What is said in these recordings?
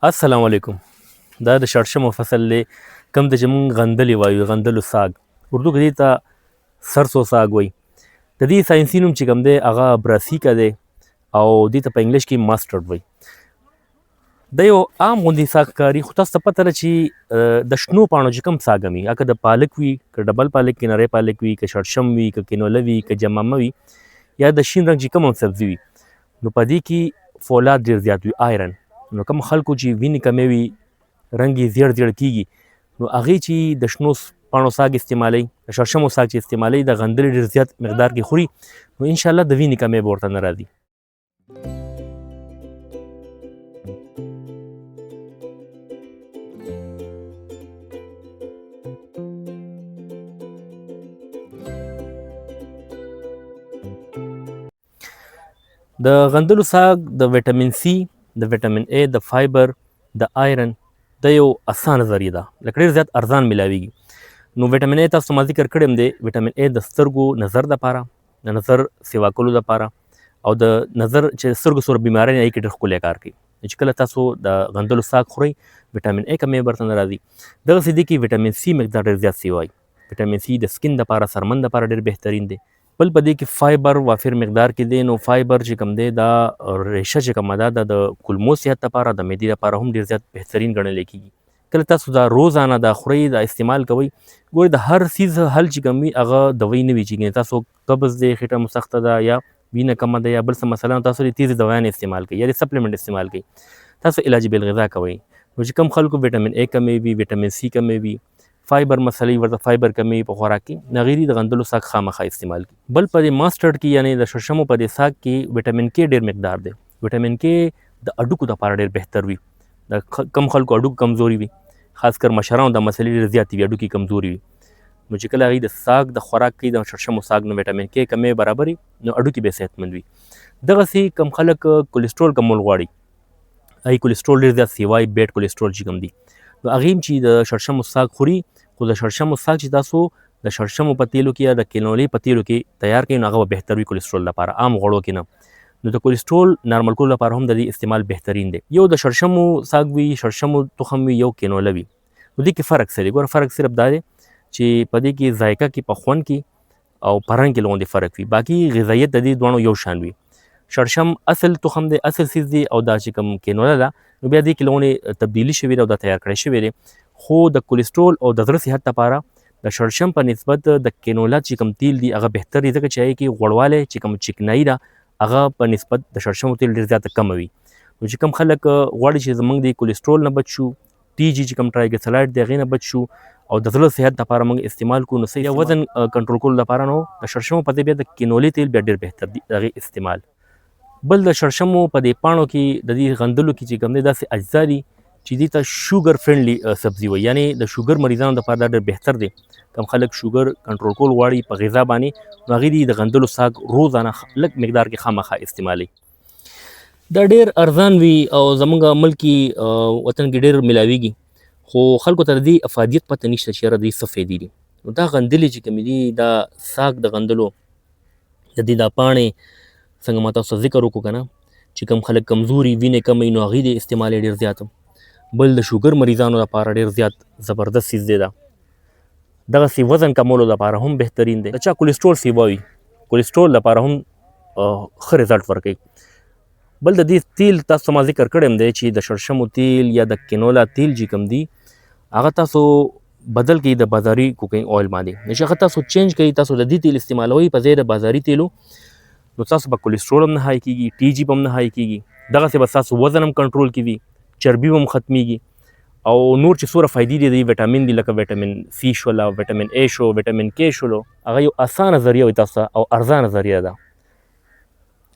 السلام علیکم. دا د شړشمو فصل دی، کوم ته چې موږ غندلې وایو، غندلو ساګ، اردو کې دې ته سرسو ساګ وایي. د دې ساینسي نوم چې کوم دی هغه براسیکا دی او دې ته په انګلیش کې ماسټرډ وایي. دا یو عام غوندې ساګ ښکاري، خو تاسو ته پته ده چې د شنو پاڼو چې کوم ساګ هم وي، که د پالک وي، که ډبل پالک، که نری پالک وي، که شړشم وي، که کینوله وي، که جمامه وي، یا د شین رنګ چې کوم هم سبزي وي، نو په دې کې فولاد ډېر زیات وي، آیرن. نو کوم خلکو چې وینې کمې وي، رنګ یې زیړ زیړ کېږي، نو هغې چې د شنو پاڼو ساګ استعمالوي، د شړشمو ساګ چې استعمالوي، د غندلې ډېر زیات مقدار کې خوري، نو انشاءالله د وینې کمی به ورته نه راځي. د غندلو ساګ د ویټامین سی، د ویټامین ای، د فایبر، د آیرن د یو اسانه ذریعه ده، لکه ډېر زیات ارزان ملاویږي. نو ویټامین ای تاسو ما ذکر کړی هم دی. ویټامین ای د سترګو نظر دپاره، د نظر سیوا کولو دپاره او د نظر چې سترګو سره بیمارۍ نه، کې ډېر ښکلی کار کوي. چې کله تاسو د غندلو ساګ خورئ، ویټامین ای کمی برته نه راځي. دغسې دې کې ویټامین سی مقدار ډېر زیات سیوای. ویټامین سی د سکین دپاره، څرمن دپاره ډېر بهترین دی. بل په دې کې فایبر وافر مقدار کې دی. نو فایبر چې کوم دی، دا ریشه چې کومه ده، دا د کولمو صحت لپاره، د معدې لپاره هم ډېر زیات بهترین ګڼل کېږي. کله تاسو دا روزانه دا خورئ، دا استعمال کوئ، ګورئ د هر څیز حل چې کوم وي هغه دوایي نه وي، چې ګنې تاسو قبض دی، خېټه مو سخته ده، یا وینه کمه ده، یا بل څه مسله، تاسو دې تیزې دوایانې استعمال کوئ یا دې سپلیمنټ استعمال کوئ، تاسو علاج بالغذا کوئ. نو چې کوم خلکو ویټامین ای کمې وي، ویټامین سی کمې وي، فایبر مسلې ورته، فایبر کمې په خوراک کې، هغې دي د غندلو ساګ خامخا استعمال کړي. بل په دې ماسټرډ کې، یعنې د شړشمو په دې ساګ کې ویټامین کې ډېر مقدار دی. ویټامین کې د هډوکو دپاره ډېر بهتر وي. د کم خلکو هډوکو کمزوري وي، خاص کر مشرانو دا مسلې ډېرې زیاتې وي، هډوکي کمزوري وي. نو چې کله هغوی د ساګ د خوراک کوي، د شړشمو ساګ، نو ویټامین کې کمې برابري، نو هډوکي به صحتمند وي. دغسې کم خلک کولیسټرول کمول غواړي، هغې کولیسټرول ډېر زیات سیوای، بیډ کولیسټرول چې کوم دي، نو هغې هم چې د شړشمو ساګ خوري. خو د شړشمو ساګ چې تاسو د شړشمو په تیلو کې یا د کینولې په تیلو کې تیار کړئ، نو هغه به بهتر وي کولیسټرول لپاره، عام غوړو کې نه. نو د کولیسټرول نارمل کولو لپاره هم د دې استعمال بهترین دی. یو د شړشمو ساګ وي، شړشمو تخم وي، یو کینوله وي، نو دې کې فرق څه دی؟ ګوره، فرق صرف دا دی چې په دې کې ذایقه کې، په خوند کې او په رنګ کې لغوندې فرق وي، باقي غذایت د دې دواړو یو شان وي. شړشم اصل تخم دی، اصل څیز دی، او دا چې کوم کینوله ده، نو بیا دې کې لغونې تبدیلي شوې ده او دا تیار کړی شوی دی. خو د کولیسټرول او د زړه صحت لپاره د شړشم په نسبت د کینولا چې کوم تیل دی هغه بهتر دی، ځکه چې هغې کې غوړوالی چې کوم چکنایي ده هغه په نسبت د شړشمو تیل ډېر زیاته کمه وي. نو چې کوم خلک غواړي چې زمونږ د کولیسټرول نه بچ شو، ټي جي چې کوم ټرایګلیسرایډ دی هغې نه بچ شو، او د زړه صحت لپاره موږ استعمال کړو، نو صحیح وزن کنټرول کولو لپاره، نو د شړشمو په ځای بیا د کینولې تیل بیا ډېر بهتر دي د هغې استعمال. بل د شړشمو په دې پاڼو کې، د دې غندلو کې چې کوم دی، داسې اجزا دي چې دې ته شوګر فرینډلي سبزي وایي، یعنې د شوګر مریضانو لپاره دا ډېر بهتر دی. کوم خلک شوګر کنټرول کول غواړي په غذا باندې، نو هغې دي د غندلو ساګ روزانه لږ مقدار کې خامخا استعمالوي. دا ډېر ارزان وي او زمونږ ملک کې، وطن کې ډېر ملاویږي، خو خلکو ته د دې افادیت پته نشته چې یاره د دې څه فایدې دي. نو دا غندلې چې کومې دي، دا ساګ د غندلو د دې دا پاڼې، څنګه ما تاسو ته ذکر وکړو که نه، چې کوم خلک کمزوري، وینې کمې، نو هغوی دې استعمالوي ډېر زیات. بل د شوګر مریضانو لپاره ډېر زیات زبردست څیز دی دا. دغسې وزن کمولو لپاره هم بهترین دی. د چا کولیسټرول سیوا وي، کولیسټرول لپاره هم ښه رزلټ ورکوي. بل د دې تیل تاسو ما ذکر کړی هم دی چې د شړشمو تیل یا د کینولا تیل چې کوم دي هغه تاسو بدل کړئ د بازاري کوکینګ اویل باندې. نو چې هغه تاسو چینج کړئ، تاسو د دې تیل استعمالوئ په ځای د بازاري تیلو، نو تاسو به کولیسټرول هم نه های کېږي، ټي جي به هم نه های کېږي، دغسې به ستاسو وزن هم کنټرول کېږي، چربي به هم ختمېږي، او نور چې څومره فایدې دي، د ویټامین دي، لکه ویټامین سی شوله، ویټامین ای شو، ویټامین کې شولو، هغه یو اسانه ذریعه وي تاسو ته او ارزانه ذریعه ده.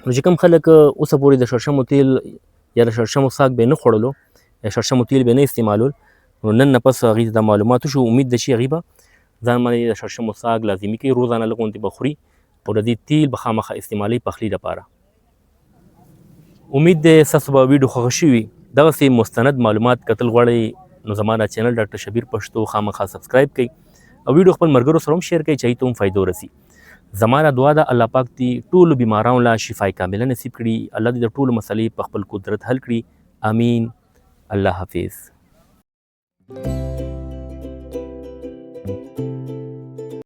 نو چې کوم خلک اوسه پورې د شړشمو تیل یا د شړشمو ساګ به نه خوړلو یا شړشمو تیل به نه استعمالول، نو نن نه پس هغوی ته دا معلومات وشو. امید ده چې هغوی به ځان باندې د شړشمو ساګ لازمي کوي، روزانه لږ غوندې به خوري او د دې تیل به خامخا استعمالوي پخلي لپاره. امید دی ستاسو به ویډیو خوښه شوي. دغسې مستند معلومات کتل غواړئ، نو زما دا چینل ډاکټر شبیر پښتو خامخا سبسکرایب کړئ او ویډیو خپل ملګرو سره هم شیر کړئ چې هغوی ته هم فایده ورسي. زما دا دعا ده، الله پاک دې ټولو بیمارانو له شفای کامله نصیب کړي. الله دې د ټولو مسلې په خپل قدرت حل کړي. امین. الله حافظ.